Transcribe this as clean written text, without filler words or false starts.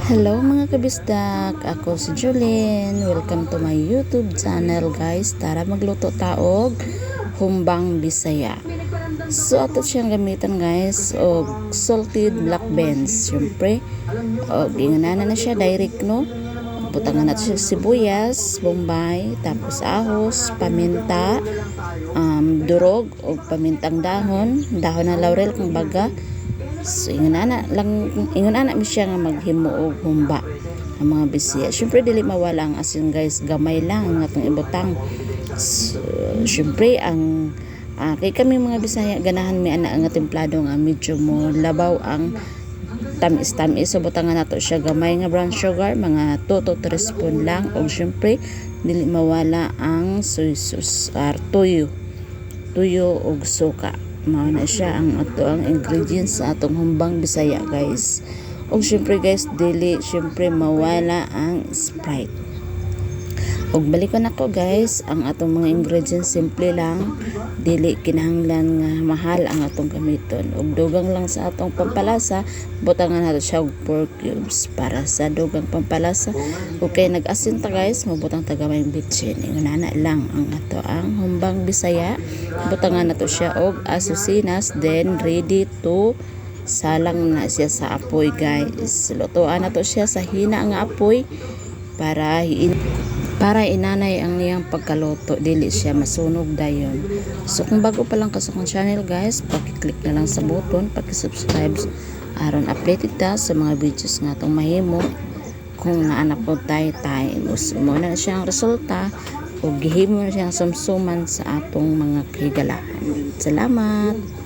Hello, mga kabisdak! Ako si Julene. Welcome to my YouTube channel, guys. Tara, magluto ta og humbang Bisaya. So ato siyang gamitan, guys, og salted black beans. Siyempre, og inganana na siya direct, no. Butangan nato siya sibuyas, bombay, tapos ahos, paminta, durog og pamintang dahon, dahon ng laurel kung baga. So ingon ana lang, ingon ana mi siya nga maghimo og humba ang mga Bisaya. Syempre dili mawala ang asin, guys, gamay lang ang atong ibutang. So, syempre ang kay kami mga Bisaya, ganahan mi ana nga templado nga medyo mo labaw ang tamis-tamis. So butangan nato siya gamay nga brown sugar, mga 2 to 3 spoon lang, og syempre dili mawala ang soy sauce or tuyo. Tuyo og suka. Mao na siya ang ato ang ingredients sa atong humbang Bisaya, guys. Og syempre, guys, dili syempre mawala ang Sprite. Og balikon ako, guys, ang atong mga ingredients simple lang, dili kinahanglan nga mahal ang atong gamiton. Og dugang lang sa atong pampalasa, butangan nato siya og pork cubes para sa dugang pampalasa. Ug kay nag-asin ta, guys, mabutang ta gamay bitsin. Ingon ana lang ang ato ang humbang Bisaya. Butangan nato siya og asusinas, then ready to salang na siya sa apoy, guys. Lutuan nato siya sa hina nga apoy para inanay ang iyang pagkaluto, dili siya masunog dayon. So kung bago pa lang ka sa akong channel, guys, paki-click na lang sa button, paki-subscribe aron updated ta sa mga videos nga atong mahimo kung naa na po tayo time. So, mao na siya ang resulta ug gihimo na siyang sumsuman sa atong mga kahigalaan. Salamat.